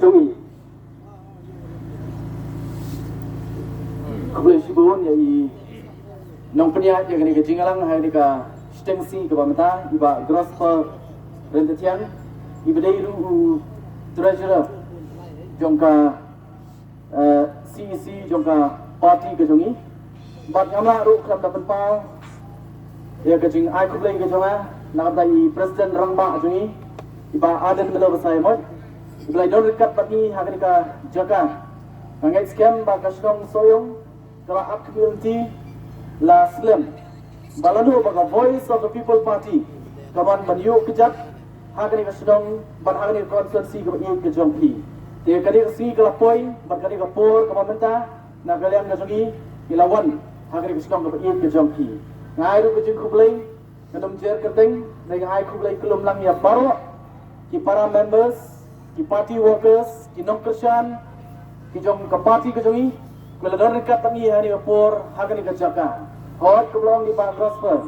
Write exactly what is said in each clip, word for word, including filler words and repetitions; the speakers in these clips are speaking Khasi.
Jong i. Khublei shibun ïa i nongpynïaid ïa kane ka jingïalang ha kane ka shiteng sngi kaba mynta, i Bah Grosper Ryntathiang, iba dei ruh u treasurer jong ka, eh, C E C jong ka party ka jong i. Bad ngam lah ruh khlem da pynpaw ïa ka jingai khublei ka jong nga na ka bynta i president rangbah jong i, i Bah Ardent Miller Basaiawmoit, iba la ïadon ryngkat bad ngi ha kane ka jaka. Nga ngeit skhem ba ka shnong Sohiong ka la ap khmih lynti la slem, ba lano ba ka Voice of the People Party ka wan ban ïuh kjat ha kane ka shnong bad ha kane ka constituency kaba ïeit ka jong phi. Te kane ka sngi ka la poi bad kane ka por kaba mynta, na ka liang ka jong i, i la wan ha kane ka shnong kaba ïeit ka jong phi. Nga ai ruh ka jingkhublei, ngan ym jer kyrteng, hynrei nga ai khublei khlem lang ïa baroh ki para members, ki party workers, ki nongkyrshan ki jong ka party ka jong i, kiba la don ryngkat bad ngi ha kane ka por ha kane ka jaka. Hooid, kumba la ong i Bah Grosper,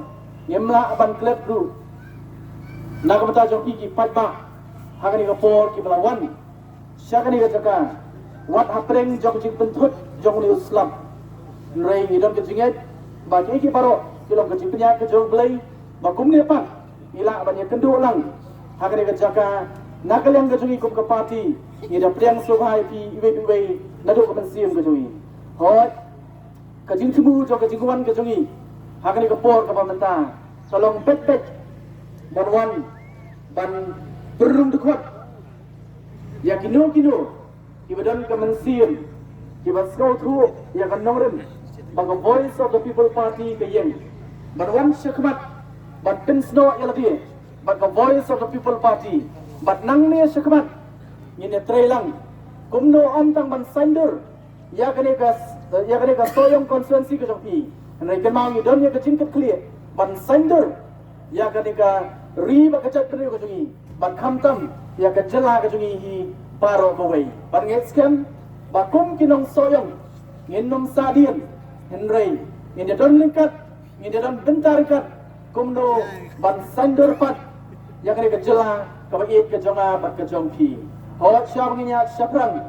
ngim lah ban klet ruh na ka bynta jong phi ki paidbah ha kane ka por kiba la wan sha kane ka jaka, wat hapdeng jong ka jingpynthut jong une u slap. Hynrei ngi don ka jingngeit ba kiei kiei baroh ki long ka jingpynïaid ka jong U Blei, ba kumne pat ngi lah ban ïakynduh lang ha kane ka jaka. Na ka liang ka jong i kum ka party, ngi da pdiang sngewbha ïa phi iwei pa iwei naduh ka mynsiem ka jong i. Hooid, ka jingthmu jong ka jingwan ka jong i ha kane ka por kaba mynta ka long beit beit ban wan ban pynrung dkhot ïa kino kino kiba don ka mynsiem, kiba sngewthuh ïa ka nongrim ba ka Voice of the People Party ka ïeng, ban wan shakhmat ban pynsnoh ïa lade bad ka Voice of the People Party. Bad nangne shakhmat ngin ïatrei lang kumno ym tang ban saiñdur ïa kane ka, ïa kane ka Sohiong constituency ka jong phi, hynrei kynmaw ngi don ïa ka jingkitkhlieh ban saiñdur ïa kane ka ri bad ka jaitbynriew ka jong i, bad khamtam ïa ka jylla ka jong i hi baroh kawei. Bad nga ngeit skhem ba kum ki nong Sohiong ngin ym sahdien, hynrei ngin ïadon ryngkat, ngin ïadon bynta ryngkat kumno ban saiñdur pat ïa kane ka jylla kaba ïeit ka jong nga bad ka jong phi. Hooid, shuwa ba ngin ïaid shaphrang,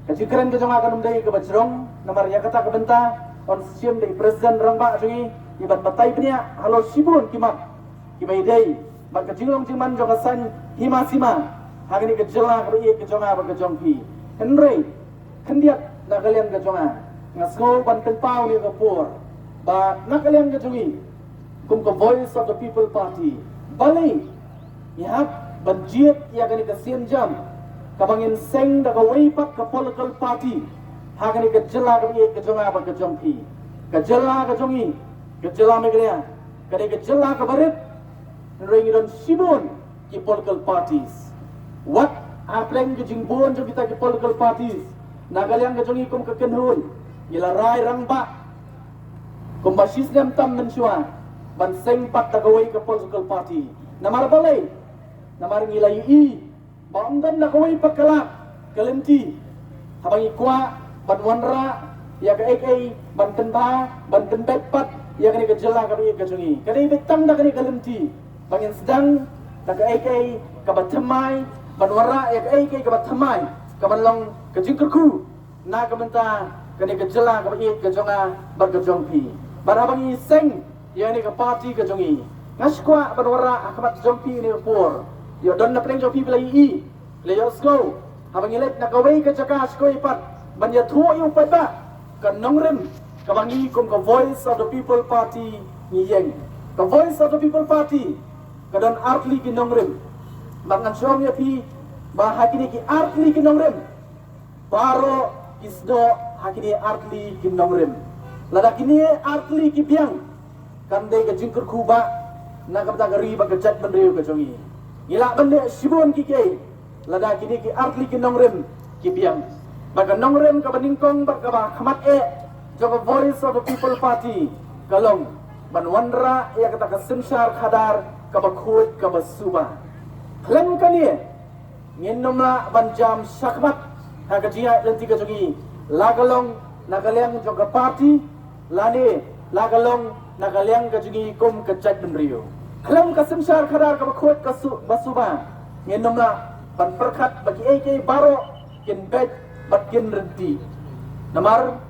ka jingkren ka jong nga kan ym dei kaba jrong, namar ïa kata ka bynta yn sa shim da i president rangbah jong i, i ban batai bniah halor shibun ki mat kiba ïadei bad ka jinglong jingman jong ka saiñ hima sima ha kane ka jylla kaba ïeit ka jong nga bad ka jong phi. Hynrei khyndiat na ka liang ka jong nga, nga sngew ban pynpaw ïa ka por ba na ka liang ka jong i kum ka Voice of the People Party, balei ngi hap ban jied ïa kane ka sienjam kaba ngin seng da kawei pat ka political party ha kane ka jylla kaba ïeit ka jong nga bad ka jong phi. Ka jylla ka jong i, ka jylla Meghalaya, ka dei ka jylla kaba rit, hynrei ngi don shibun ki political parties. Wat hapdeng ka jingbun jong kita ki political parties, na ka liang ka jong i kum ka kynhun, ngi la rai rangbah kumba shi snem tam mynshuwa ban seng pat da kawei ka political party. Namar balei? Namar ngi la ïohi ba ym don da kawei pat ka lad ka lynti haba ngi kwah ban wanrah ïa kaei kaei ban pynbha, ban pynbeit pat ïa kane ka jylla kaba ïeit ka jong i. Ka dei beit tang da kane ka lynti ba ngin sdang da kaei kaei kaba thymmai, ban wanrah ïa kaei kaei kaba thymmai, kaban long ka jingkyrkhu na ka bynta kane ka jylla kaba ïeit ka jong nga bad ka jong phi. Bad haba ngi seng ïa kane ka party ka jong i, nga sngewkwah ban wanrah ha khmat jong phi ïa kane ka por. Ïoh don na pdeng jong phi ba la ïohi, la ïohsngew haba ngi leit na kawei ka jaka sha kawei pat ban ïathuh ïa u paidbah ka nongrim kaba ngi kum ka Voice of the People Party ngi ïeng. Ka Voice of the People Party ka don artylli ki nongrim. Bad ngan shu ong ïa phi ba ha kine ki artylli ki nongrim, baroh ki snoh ha kine artylli ki nongrim. Lada kine artylli ki biang, kan dei ka jingkyrkhu bah na ka bynta ka ri bad ka jaitbynriew ka jong i. Ngi lah ban leh shibun kiei kiei lada kine ki artylli ki nongrim ki biang. Bad ka nongrim kaba nyngkong bad kaba khmat eh jong ka Voice of the People Party ka long ban wanrah ïa kata ka synshar khadar kaba khuid kaba suba. Khlem kane, ngin ym lah ban jam shakhmat ha ka jingïaid lynti ka jong i, la ka long na ka liang jong ka party lane la ka long na ka liang ka jong i kum ka jaitbynriew. Khlem ka synshar khadar kaba khuid ka su-, ba suba, ngin ym lah ban pyrkhat ba kiei kiei baroh kin beit bad kin rynti. Namar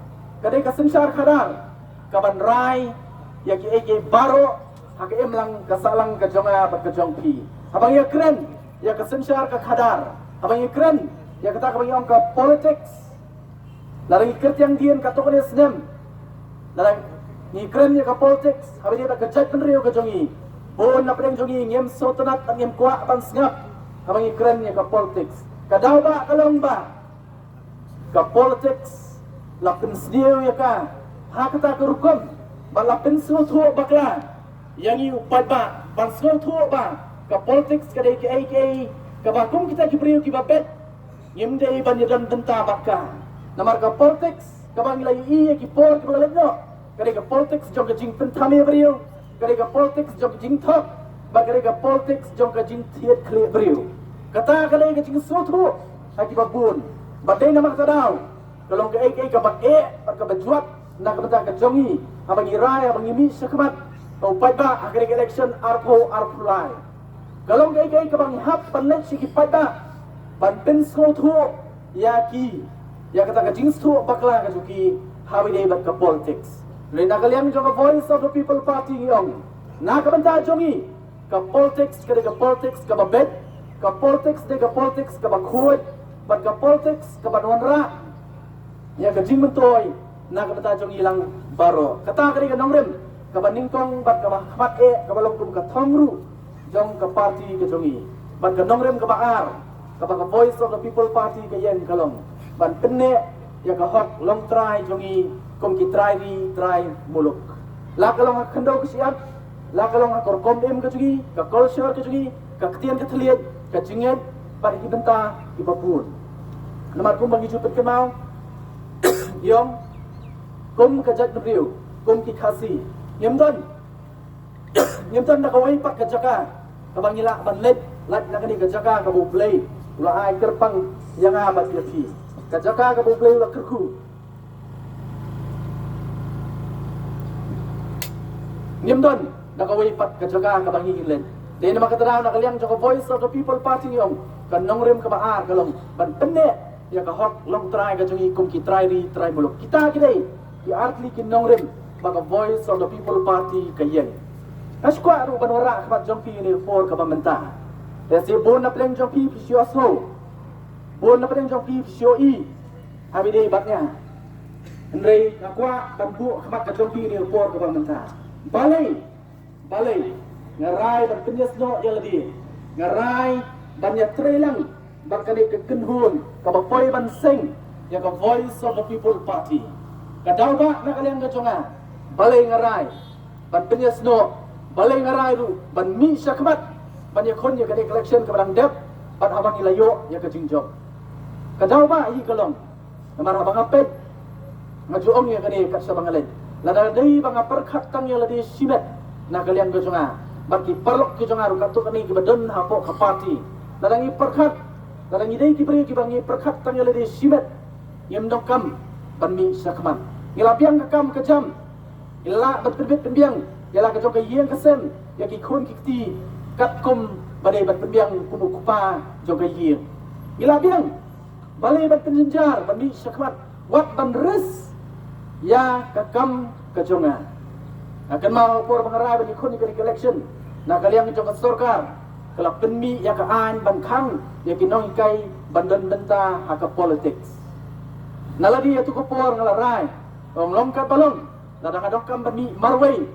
ka dei ka synshar khadar kaban rai ïa kiei kiei baroh ha ka imlang ka sahlang ka jong nga bad ka jong phi. Haba ngi kren ïa ka synshar ka khadar, haba ngi kren ïa kata kaba ngi ong ka politics, lada ngi kyrtiang dien katto katne snem, lada ngi kren ïa ka politics haba ïadei bad ka jaitbynriew ka jong ngi, bun na pdeng jong ngi ngim sngewtynnat, ngim kwah ban sngap haba ngi kren ïa ka politics. Ka daw ba ka long ba ka politics la pynsniew ïa ka ha kata ka rukom ba la pynsngewthuh bakla ïa ngi u paidbah, ban sngewthuh ba ka politics ka dei kaei kaei kaba kum kita ki briew kiba beit ngim dei ban ïadon bynta bad ka. Namar ka politics kaba ngi la ïohi ïa ki por kiba la leit noh, ka dei ka politics jong ka jingpynthame briew, ka dei ka politics jong ka jingthok, bad ka dei ka politics jong ka jingthied khlieh briew. Kata ka dei ka jingsngewthuh ha kiba bun. Bad dei namar kata daw ka long kaei kaei kaba eh bad kaba jwat na ka bynta ka jong ngi haba ngi rai, haba ngi mih shakhmat ha u paidbah ha ka dei ka election arphew arphew lai. Ka long kaei kaei kaba ngi hap ban leit sha ki paidbah ban pynsngewthuh ïa ki ïa kata ka jingsngewthuh bakla ka jong ki haba ïadei bad ka politics. Hynrei na ka liang jong ka Voice of the People Party ngi ong, na ka bynta jong ngi ka politics ka dei ka politics kaba beit, ka politics dei ka politics kaba khuid, bad ka politics kaba wanrah ïa ka jingmyntoi na ka bynta jong ngi lang baroh. Kata ka dei ka nongrim kaba nyngkong bad kaba khmat eh, kaba long kum ka thong ruh jong ka party ka jong ngi. Bad ka nongrim kaba ar kaba ka Voice of the People Party ka ïeng ka long ban pynneh ïa ka hok longtrai jong ngi kum ki trai ri trai muluk. La ka long ha ka khyndew ka shyiap, la ka long ha ka rukom im ka jong ngi, ka culture ka jong ngi, ka ktien ka thylliej, ka jingngeit, bad ki bynta kiba bun. Namar kumba ngi ju pynkynmaw, ïong, kum ka jaitbynriew, kum ki Khasi, ngim don, ngim don da kawei pat ka jaka kaba ngi lah ban leit, lait na kane ka jaka kaba U Blei u la ai kyrpang ïa nga bad ïa phi, ka jaka kaba U Blei u la kyrkhu. Ngim don da kawei pat ka jaka kaba ngi leit. Dei namar kata daw na ka liang jong ka Voice of the People Party ngi ong, ka nongrim kaba ar ka long ban pynneh ïa ka hok longtrai ka jong ngi kum ki trai ri trai muluk. Kita ki dei ki artylli ki nongrim ba ka Voice of the People Party ka ïeng. Nga sngewkwah ruh ban wanrah khmat jong phi ïa ka por kaba mynta. Te shi bun na pdeng jong phi phi shu ïohsngew, bun na pdeng jong phi phi shu ïohi haba ïadei bad nga. Hynrei nga kwah ban buh khmat ka jong phi ïa ka por kaba mynta. Balei, balei nga rai ban pynïasnoh ïa lade, nga rai ban ïatreilang bad kane ka kynhun kaba poi ban seng ïa ka Voice of the People Party. Ka daw ba na ka liang ka jong nga, balei nga rai ban pynïasnoh, balei nga rai ruh ban mih shakhmat ban ïakhun ïa kane ka election kaba dang dep bad haba ngi la ïoh ïa ka jingjop. Ka daw ba hi ka long, namar haba nga peit nga ju ong ïa kane kat shaba nga leit, lada dei ba nga pyrkhat tang ïa lade shimet na ka liang ka jong nga bad ki paralok ki jong nga ruh katto katne kiba don hapoh ka party, lada ngi pyrkhat, lada ngi dei ki briew kiba ngi pyrkhat tang ïa lade shimet, ngim donkam ban mih shakhmat. Ngi la biang ka kam ka jam, ngi lah ban pynbit pynbiang ïa la ka jong ka ïing ka sem, ïa ki khun ki kti katkum ba dei ban pynbiang kum u kpa jong ka ïing. Ngi la biang, balei ban pynjynjar ban mih shakhmat, wat ban risk ïa ka kam ka jong nga. Nga kynmaw ha ka por ba nga rai ban ïakhun ïa ka election, na ka liang jong ka sorkar ka la pynmih ïa ka aiñ ban khang ïa ki nonghikai ban don bynta ha ka politics. Na lade ïa tu ka por nga la rai, ong long kat ba long, lada nga donkam ban mih marwei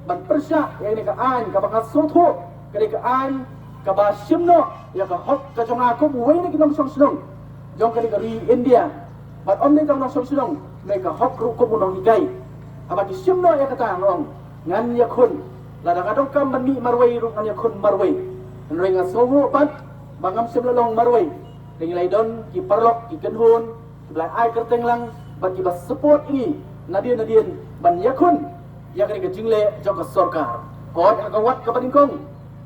ban pyrshah ïa kane ka aiñ kaba nga sngewthuh ka dei ka aiñ kaba shim noh ïa ka hok ka jong nga kum uwei na ki nongshong shnong jong kane ka ri India. Bad ym dei tang nongshong shnong, dei ka hok ruh kum u nonghikai. Haba ki shim noh ïa kata nga ong ngan ïakhun, lada nga donkam ban mih marwei ruh ngan ïakhun marwei. Hynrei nga sngewnguh pat ba ngam shym la long marwei. Te ngi la don ki paralok ki kynhun kiba la ai kyrteng lang bad kiba support ïa ngi nadien nadien ban ïakhun ïa kane ka jingleh jong ka sorkar. Hooid, ha ka wat kaba nyngkong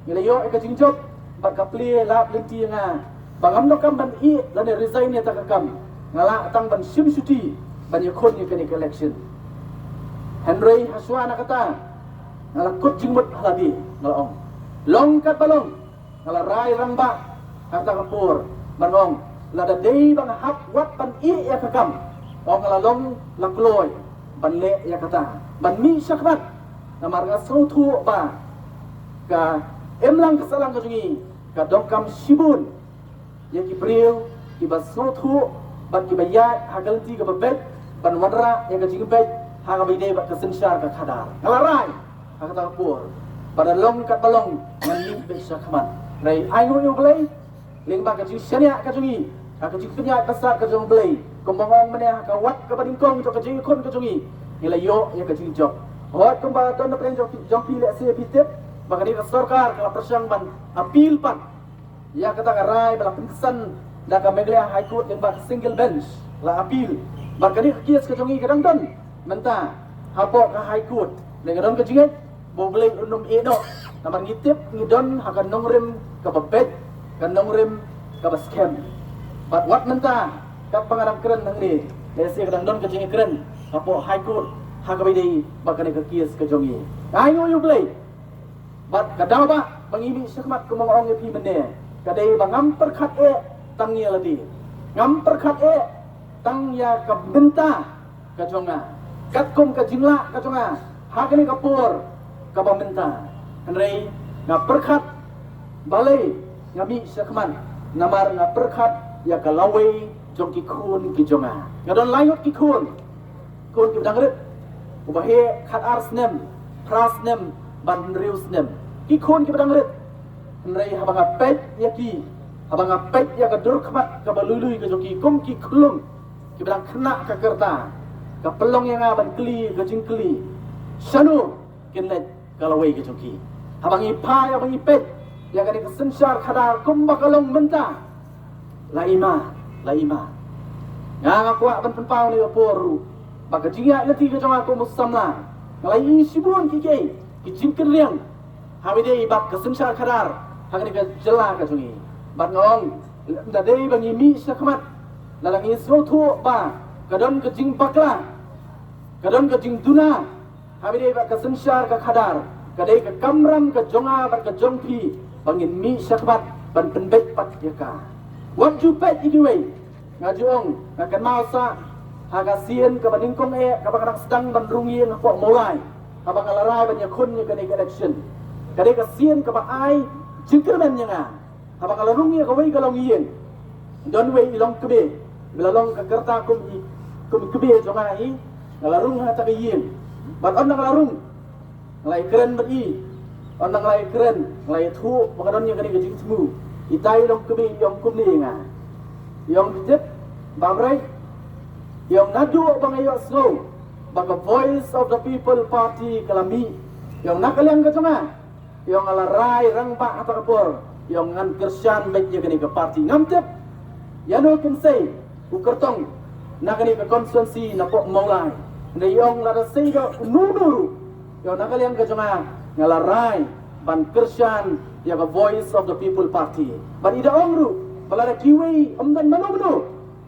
ngi la ïoh ïa ka jingjop bad ka plie lap lynti ïa nga ba ngam donkam ban ïeh lane resign ïa kata ka kam, nga lah tang ban shim shuti ban ïakhun ïa kane ka election. Hynrei ha shuwa na kata nga la kut jingmut ha lade, nga la ong long kat ba long. Nga la rai rangbah ha kata ka por ban ong Lada dei ba nga hap wat ban ïeh ïa ka kam, ong nga la long la kloi ban leh ïa kata, ban mih shakhmat. Namar nga sngewthuh ba ka imlang ka sahlang ka jong ngi ka donkam shibun ïa ki briew kiba sngewthuh bad kiba ïaid ha ka lynti kaba beit ban wanrah ïa ka jingbeit ha kaba ïadei bad ka synshar ka khadar. Nga la rai ha kata ka por ba da long katba long ngan mih beit shakhmat. Hynrei ainguh ïa U Blei lyngba ka jingshaniah ka jong ngi ha ka jingpynïaid basa ka jong U Blei, kumba nga ong mynne ha ka wat kaba nyngkong jong ka jingïakhun ka jong ngi, ngi la ïoh ïa ka jingjop. Hooid, kumba don na pdeng jong phi, jong phi lehse phi tip ba kane ka sorkar ka la pyrshang ban appeal pat ïa kata ka rai ba la pynksan da ka Meghalaya High Court lyngba ka single bench, la appeal. Bad kane ka case ka jong ngi ka dang don mynta hapoh ka High Court. Lei ka don ka jingngeit ba U Blei un ym ïehnoh, namar ngi tip ngi don ha ka nongrim kaba beit, ka nongrim kaba skhem. Bad wat mynta katba nga dang kren hangne, lehse ka dang don ka jingkren hapoh High Court ha kaba ïadei bad kane ka case ka jong ngi. Ainguh ïa U Blei. Bad ka daw ba ba ngi mih shakhmat, kumba nga ong ïa phi mynne, ka dei ba ngam pyrkhat eh tang ïa lade, ngam pyrkhat eh tang ïa ka bynta ka jong nga, katkum ka jinglah ka jong nga ha kane ka por kaba mynta. Hynrei nga pyrkhat balei nga mih shakhmat, namar nga pyrkhat ïa ka lawei jong ki khun ki jong nga. Nga don laingut ki khun, khun kiba dang rit, uba heh khatar snem, phra snem bad hynriew snem. Ki khun kiba dang rit. Hynrei haba nga peit ïa ki, haba nga peit ïa ka dur khmat kaba lui lui ka jong ki kum ki khlung kiba dang khynnah ka rta, ka pynlong ïa nga ban kylli ka jingkylli, shano kin leit ka lawei ka jong ki? Haba ngi phai, haba ngi peit ïa kane ka synshar khadar kumba ka long mynta, la i ma, la i ma. Nga, nga kwah ban pynpaw ne ïa u por ruh ba ka jingïaid lynti ka jong nga kum u samla, nga la ïohi shibun kiei kiei ki jingkynriang ha kaba ïadei bad ka synshar khadar ha kane ka jylla ka jong ngi. Bad nga ong, lada dei ba ngi mih shakhmat, lada ngi sngewthuh ba ka don ka jingbakla, ka don ka jingduna ha kaba ïadei bad ka synshar ka khadar, ka dei ka kamram ka jong nga bad ka jong phi ba ngin mih shakhmat ban pynbeit pat ïa ka. Wat ju peit ïa kiwei. Nga ju ong, nga kynmaw sa ha ka sien kaba nyngkong eh kaba nga dang sdang ban rung ïing hapoh Mawlai, haba nga la rai ban ïakhun ïa kane ka election. Ka dei ka sien kaba ai jingkyrmen ïa nga. Haba nga la rung ïa kawei ka longïing, don wei i longkmie, ba la long ka rta kum i, kum i kmie jong nga hi. Nga la rung ha kata ka ïing. Bad ynda nga la rung, nga la ïakren bad i. Ynda nga la ïakren, nga la ïathuh ba nga don ïa kane ka jingthmu. Itai i longkmie i ong kumne ïa nga, i ong, Phi tip, Bamrei, i ong, naduh ba nga ïohsngew ba ka Voice of the People Party ka la mih, i ong, na ka liang ka jong nga, i ong, nga la rai rangbah ha kata ka por, i ong, ngan kyrshan beit ïa kane ka party. Ngam tip ïano kin sei u kyrtong na kane ka constituency napoh Mawlai, hynrei i ong, lada sei da uno uno ruh, i ong, na ka liang ka jong nga, nga la rai ban kyrshan ïa ka Voice of the People Party. Bad i da ong ruh ba lada kiwei, ym don mano mano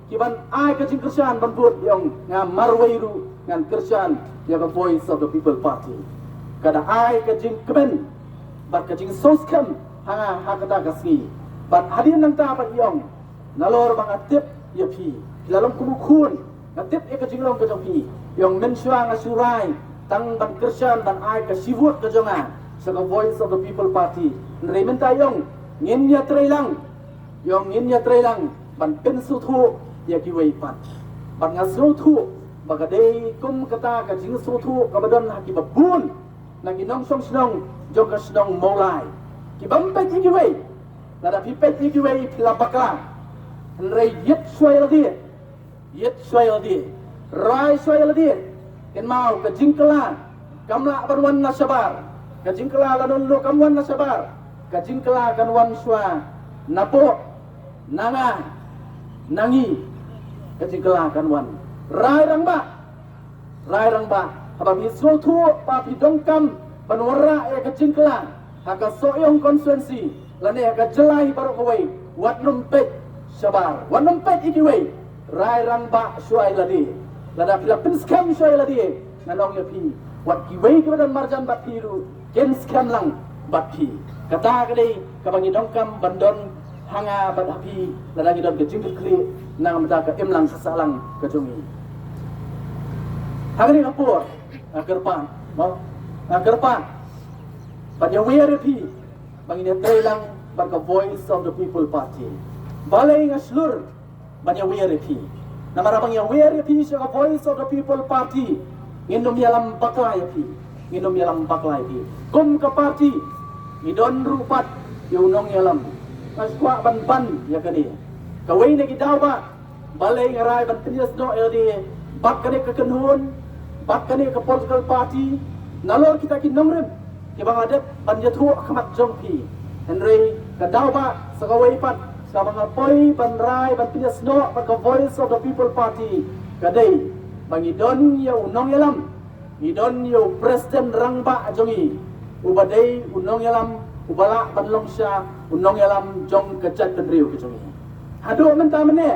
kiban ai ka jingkyrshan ban vote, i ong, nga marwei ruh ngan kyrshan ïa ka Voice of the People Party. Ka da ai ka jingkmen bad ka jingsngewskhem ha nga ha kata ka sngi. Bad hadien nangta pat i ong, nalor ba nga tip ïa phi, phi la long kum u khun, nga tip ïa ka jinglong ka jong phi. I ong, mynshuwa nga shu rai tang ban kyrshan, ban ai ka shi vote ka jong nga sha ka Voice of the People Party. Hynrei mynta, i ong, ngin ïatrei lang, i ong, ngin ïatrei lang ban pynsngewthuh ïa kiwei pat. Bad nga sngewthuh ba ka dei kum kata ka jingsngewthuh kaba don ha kiba bun na ki nongshong shnong jong ka shnong Mawlai, ki bym peit ïa kiwei. Lada phi peit ïa kiwei phi la bakla. Hynrei ïit shuwa ïa lade, ïit shuwa ïa lade, rai shuwa ïa lade. Kynmaw, ka jingkylla kam lah ban wan na shabar. Ka jingkylla lano lano kam wan na shabar. Ka jingkylla kan wan shuwa napoh, na nga, na ngi. Ka jingkylla kan wan. Rai rangbah, rai rangbah, haba phi sngewthuh ba phi donkam ban wanrah ïa ka jingkylla ha ka Sohiong constituency lane ha ka jylla hi baroh kawei, wat nym peit shabar, wat nym peit ïa kiwei. Rai rangbah shuwa ïa lade. Lada phi la pynskhem shuwa ïa lade, ngan ong ïa phi, wat kiwei kiba don marjan bad phi ruh kin skhem lang bad phi. Kata ka dei kaba ngi donkam ban don ha nga bad ha phi lada ngi don ka jingkitkhlieh na ka bynta ka imlang ka sahlang ka jong ngi. Ha kane ka por nga kyrpad, mo, nga kyrpad ban ïawer ïa phi ba ngin ïatreilang bad ka Voice of the People Party. Balei nga shlur ban ïawer ïa phi? Namar haba nga ïawer ïa phi sha ka Voice of the People Party, ngin ym ïalam bakla ïa phi. Ngin ym ïalam bakla ïa phi. Kum ka party ngi don ruh pat ïa u nongïalam. Nga sngewkwah ban ban ïa kane. Kawei na ki daw ba balei nga rai ban pynïasnoh ïa lade bad kane ka kynhun, bad kane ka political party, nalor kita ki nongrim kiba nga dep ban ïathuh ha khmat jong phi. Hynrei ka daw ba sa kawei pat kaba nga poi ban rai ban pynïasnoh bad ka Voice of the People Party ka dei ba ngi don ïa u nongïalam, ngi don ïa u president rangbah jong ngi uba dei u nongïalam uba lah ban long sha u nongïalam jong ka jaitbynriew ka jong ngi. Haduh mynta mynne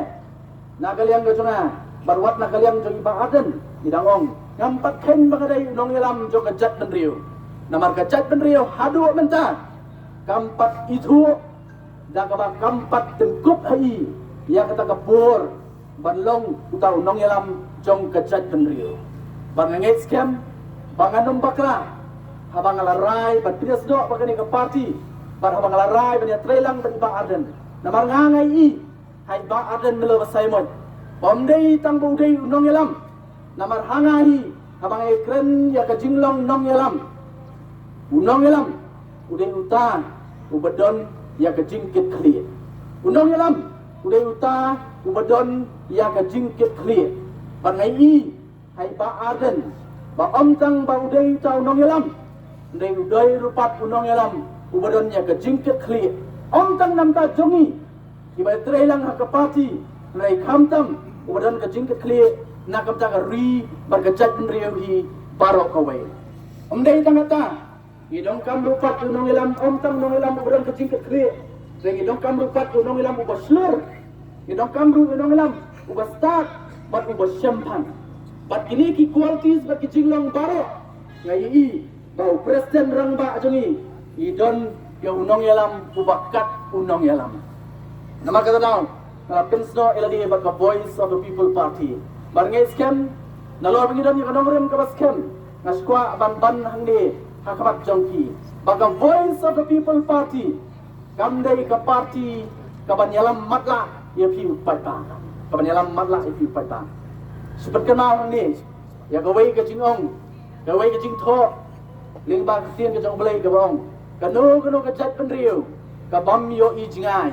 na ka liang ka jong nga bad wat na ka liang jong i Bah Ardent, ngi dang ong ngam pat kheiñ ba nga dei u nongïalam jong ka jaitbynriew. Namar ka jaitbynriew haduh mynta kam pat ithuh da kaba kam pat tyngkup ha i ïa kata ka bor ban long uta u nongïalam jong ka jaitbynriew. Bad nga ngeit skhem ba ngan ym bakla haba nga la rai ban pynïasnoh bad kane ka party, bad haba nga la rai ban ïatreilang bad i Bah Ardent. Namar nga nga ïohi ha i Bah Ardent Miller Basaiawmoit ba ym dei tang ba u dei u nongïalam. Namar ha nga hi haba nga ïakren ïa ka jinglong nongïalam, u nongïalam u dei uta uba don ïa ka jingkitkhlieh. U nongïalam u dei uta uba don ïa ka jingkitkhlieh. Bad nga ïohi ha i Bah Ardent ba ym tang ba u dei uta u nongïalam, hynrei u dei ruh pat u nongïalam uba don ïa ka jingkitkhlieh. Ym tang na ka bynta jong ngi kiba ïatreilang ha ka party, hynrei khamtam uba don ka jingkitkhlieh na ka bynta ka ri bad ka jaitbynriew hi baroh kawei. Ym dei tang kata, ngi donkam ruh pat u nongïalam, ym tang nongïalam uba don ka jingkitkhlieh, hynrei ngi donkam ruh pat u nongïalam uba shlur. Ngi donkam ruh u nongïalam uba stad bad uba shemphang. Bad kine ki qualities bad ki jinglong baroh nga ïohi ba u president rangbah jong ngi i don ïa u nongïalam uba kat u nongïalam. Namar kata daw nga la pynsnoh ïa lade bad ka Voice of the People Party. Bad nga ngeit skhem nalor ba ngi don ïa ka nongrim kaba skhem, nga sngewkwah ban ban hangne ha khmat jong phi ba ka Voice of the People Party kam dei ka party kaban ïalam matlah ïa phi u paidbah. Kaban ïalam matlah ïa phi u paidbah. Shu pynkynmaw hangne ïa kawei ka jingong, kawei ka jingthoh lyngba ka ktien ka jong U Blei kaba ong, kano kano ka jaitbynriew kabym ïohi jngai,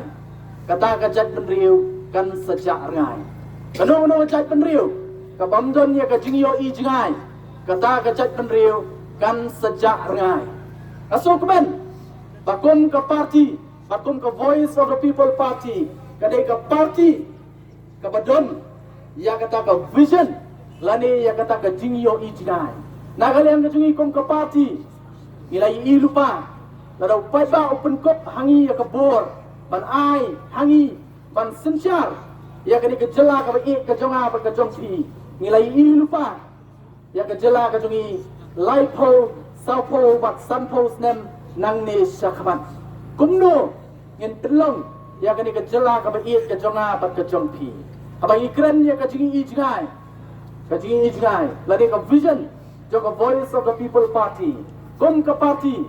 kata ka jaitbynriew kan sa jah rngai. Kano kano ka jaitbynriew kabym don ïa ka jingïohi jngai, kata ka jaitbynriew kan sa jah rngai. Nga sngewkmen ba kum ka party, ba kum ka Voice of the People Party ka dei ka party kaba don ïa kata ka vision lane ïa kata ka jingïohi jngai. Na ka liang ka jong ngi kum ka party ngi la ïohi lypa lada u paidbah u pynkup ha ngi ïa ka bor ban ai ha ngi ban synshar ïa kane ka jylla kaba ïeit ka jong nga bad ka jong phi. Ngi la ïohi lypa ïa ka jylla ka jong ngi laiphew, sawphew bad sanphew snem nangne shakhmat. Kumno ngin pynlong ïa kane ka jylla kaba ïeit ka jong nga bad ka jong phi? Haba ngi kren ïa ka jingïohi jngai, ka jingïohi jngai lane ka vision jong ka Voice of the People Party, kum ka party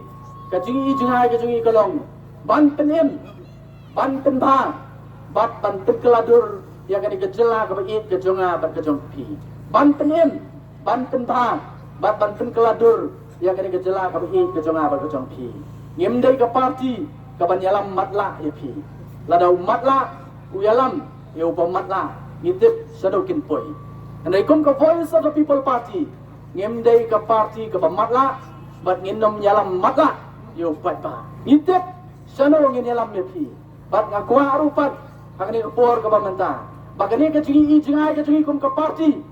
ka jingïohi jngai ka jong ngi ka long ban pynim, ban pynbha bad ban pynkylla dur ïa kane ka jylla kaba ïeit ka jong nga bad ka jong phi. Ban pynim, ban pynbha bad ban pynkylla dur ïa kane ka jylla kaba ïeit ka jong nga bad ka jong phi. Ngim dei ka party kaban ïalam matlah ïa phi. Lada u matlah u ïalam ïa uba matlah, ngi tip shaduh kin poi. Hynrei kum ka Voice of the People Party ngim dei ka party kaba matlah bad ngin ym ïalam matlah ïa u paidbah. Ngi tip shano ngin ïalam ïa phi. Bad nga kwah ruh pat ha kane ka por kaba mynta ba kane ka jingïohi jngai ka jong ngi kum ka party,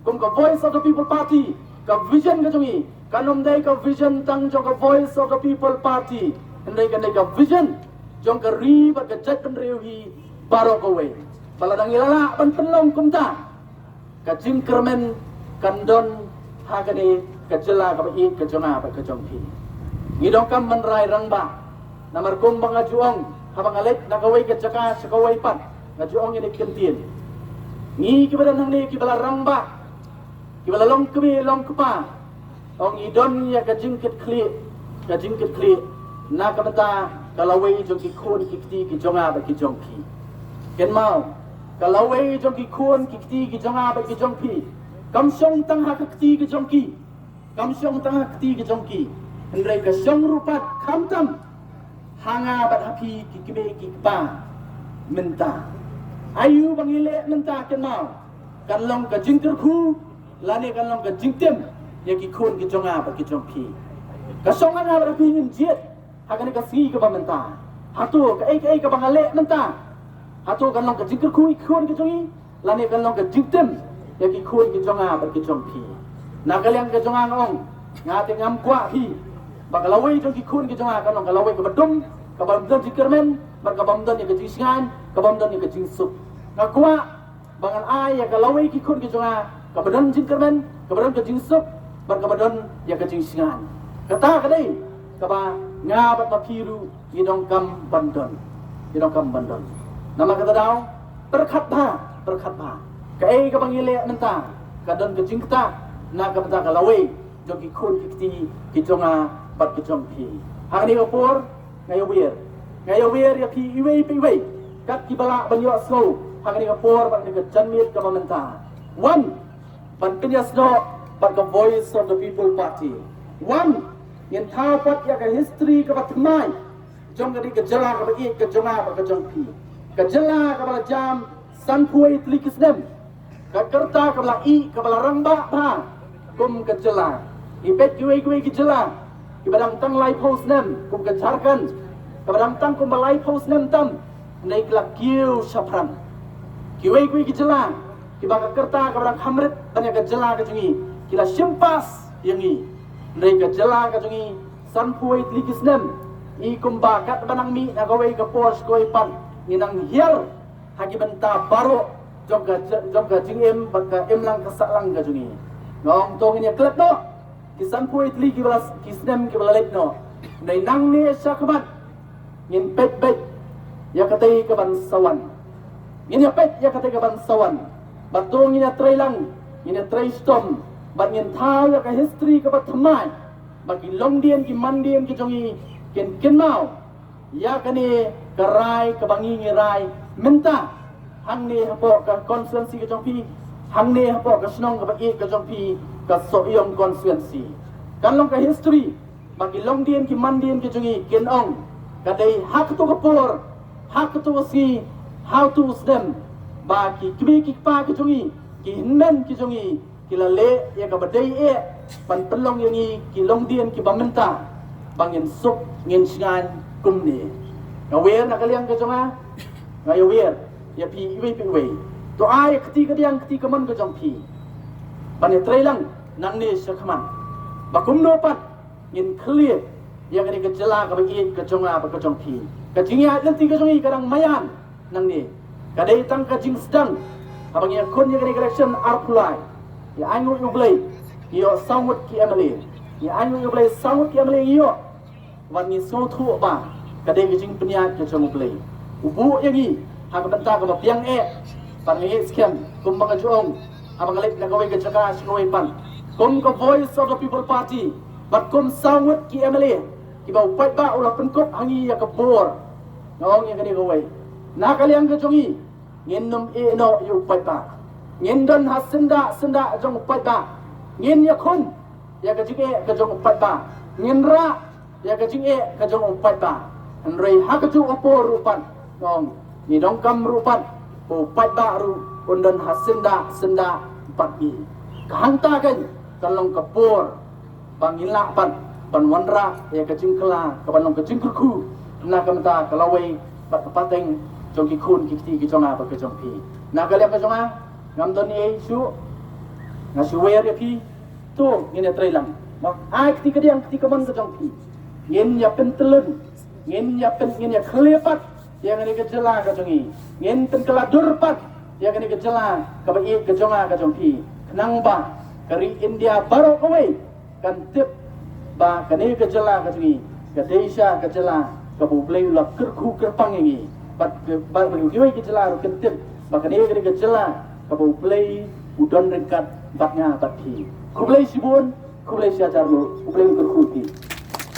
kum ka Voice of the People Party, ka vision ka jong ngi kan ym dei ka vision tang jong ka Voice of the People Party, hynrei kan dei ka vision jong ka ri bad ka jaitbynriew hi baroh kawei. Ba lada ngi la lah ban pynlong kumta, ka jingkyrmen kan don ha kane ka jylla kaba ïeit ka jong nga bad ka jong phi. Ngi donkam ban rai rangbah, namar kumba nga ju ong Haba nga leit na kawei ka jaka sha kawei pat, nga ju ong ïa kane ka kyntien. Ngi kiba don hangne kiba la rangbah, kiba la long kmie long kpa, ong ngi don ïa ka jingkitkhlieh, ka jingkitkhlieh na ka bynta ka lawei jong ki khun ki kti ki jong nga bad ki jong phi. Kynmaw, ka lawei jong ki khun ki kti ki jong nga bad ki jong phi kam shong tang ha ka kti ki jong ki, kam shong tang ha ka kti ki jong ki, hynrei ka shong ruh pat khamtam ha nga bad ha phi ki kmie ki kpa mynta. Aïu ba ngi leh mynta? Kynmaw, kan long ka jingkyrkhu lane kan long ka jingtim ïa ki khun ki jong nga bad ki jong phi. Ka shong ha nga bad ha phi ngin jied ha kane ka sngi kaba mynta. Hato kaei kaei kaba nga leh mynta, hato kan long ka jingkyrkhu ïa ki khun ki jong ngi, lane kan long ka jingtim ïa ki khun ki jong nga bad ki jong phi? Na ka liang ka jong nga nga ong, nga te ngam kwah hi ba ka lawei jong ki khun ki jong nga kan long ka lawei kaba dum, kaba ym don jingkyrmen bad kaba ym don ïa ka jingshngaiñ, kaba ym don ïa ka jingsuk. Nga kwah ba ngan ai ïa ka lawei ki khun ki jong nga kaba don jingkyrmen, kaba don ka jingsuk bad kaba don ïa ka jingshngaiñ. Kata ka dei kaba nga bad ma phi ruh ngi donkam ban don, ngi donkam ban don. Namar kata daw, pyrkhat bha, pyrkhat bha. Kaei kaba ngi leh mynta ka don ka jingktah na ka bynta ka lawei jong ki khun ki kti ki jong nga bad ki jong phi. Ha kane ka por nga ïawer, nga ïawer ïa phi iwei pa iwei kat kiba lah ban ïohsngew ha kane ka por bad kane ka janmiet kaba mynta. Wan ban pynïasnoh bad ka Voice of the People Party. Wan ngin thaw pat ïa ka history kaba thymmai jong kane ka jylla kaba ïeit ka jong nga bad ka jong phi. Ka jylla kaba la jam sanphew wei tylli ki snem. Ka rta kaba la ïeh, kaba la rangbah bha kum ka jylla. Ngi peit kiwei kiwei ki jylla kiba dang tang laiphew snem kum ka Jharkhand, kaba dang tang kumba laiphew snem tam, hynrei ki la kiew shaphrang. Kiwei kiwei ki jylla kiba ka rta kaba dang kham rit ban ïa ka jylla ka jong ngi, ki la shim pass ïa ngi. Hynrei ka jylla ka jong ngi sanphew wei tylli ki snem, i kumba katba nang mih na kawei ka por sha kawei pat, ngi nang hiar ha ki bynta baroh jong ka, jong ka jingim bad ka imlang ka sahlang ka jong ngi. Nga ong to ngin ïa klet noh ki sanphew wei tylli kiba la, ki snem kiba la leit noh. Hynrei nangne shakhmat ngin peit beit ïa katei kaban sa wan. Ngin ïa peit ïa katei kaban sa wan. Bad to ngin ïa trei lang, ngin ïa trei shitom bad ngin thaw ïa ka history kaba thymmai ba ki longdien ki mandien ki jong ngi kin kynmaw ïa kane ka rai kaba ngi ngi rai mynta hangne hapoh ka constituency ka jong phi, hangne hapoh ka shnong kaba ïeit ka jong phi, ka Sohiong constituency. Kan long ka history ba ki longdien ki mandien ki jong ngi kin ong, ka dei ha kato ka por, ha kato ka sngi, ha uto u snem ba ki kmie ki kpa ki jong ngi, ki hynmen ki jong ngi, ki la leh ïa kaba dei eh ban pynlong ïa ngi ki longdien kiba mynta ba ngin suk ngin shngaiñ kumne. Nga wer na ka liang ka jong nga, nga ïawer ïa phi iwei pa iwei, to ai kti kadiang kti kamon ka jong phi ban ïa trei lang nangne shakhmat ba kumno pat ngin khlieh ïa kane ka jylla kaba ïeit ka jong nga bad ka jong phi. Ka jingïaid lynti ka jong ngi ka dang maïan nangne, ka dei tang ka jingsdang. Haba ngi ïakhun ïa kane ka election arphew lai, ngi ainguh ïa U Blei ngi ïoh saw ngut ki M L A, ngi ainguh ïa U Blei saw ngut ki M L A ngi ïoh. Wat ngi sngewthuh ba ka dei ka jingpynïaid ka jong U Blei, u buh ïa ngi ha ka bynta kaba biang eh. Bad ngi ngeit skhem kumba nga ju ong, haba nga leit na kawei ka jaka sha kawei pat, kum ka Voice of the People Party bad kum saw ngut ki M L A kiba u paidbah u la pynkup ha ngi ïa ka bor, nga ong ïa kane kawei, na ka liang ka jong ngi ngin ym ïeh noh ïa u paidbah. Ngin don ha syndah syndah jong u paidbah. Ngin ïakhun ïa ka jingeh ka jong u paidbah. Ngin rah ïa ka jingeh ka jong u paidbah. Hynrei ha kajuh ka por ruh pat, nga ong, ngi donkam ruh pat ba u paidbah ruh un don ha syndah syndah bad ngi. Ka hangta keiñ kan long ka por ba ngin lah pat ban wanrah ïa ka jingkylla kaban long ka jingkyrkhu na ka bynta ka lawei bad ka pateng jong ki khun ki kti ki jong nga bad ka jong phi. Na ka liang ka jong nga, ngam don ei shuh, nga shu wer ïa phi. To ngin ïa trei lang, ma ai kti kadiang kti kamon ka jong phi. Ngin ïa pyntyllun, ngin ïa pyn, ngin ïa khlieh pat ïa kane ka jylla ka jong ngi. Ngin pynkylla dur pat ïa kane ka jylla kaba ïeit ka jong nga ka jong phi, khnang ba ka ri India baroh kawei kan tip ba kane ka jylla ka jong ngi ka dei sha ka jylla kaba U Blei u la kyrkhu kyrpang ïa ngi. Bad, bad, bad kiwei ki jylla ruh kin tip ba kane ka dei ka jylla kaba U Blei u don ryngkat bad nga bad phi. Khublei shibun, khublei shihajar nguh, U Blei un kyrkhu ïa phi.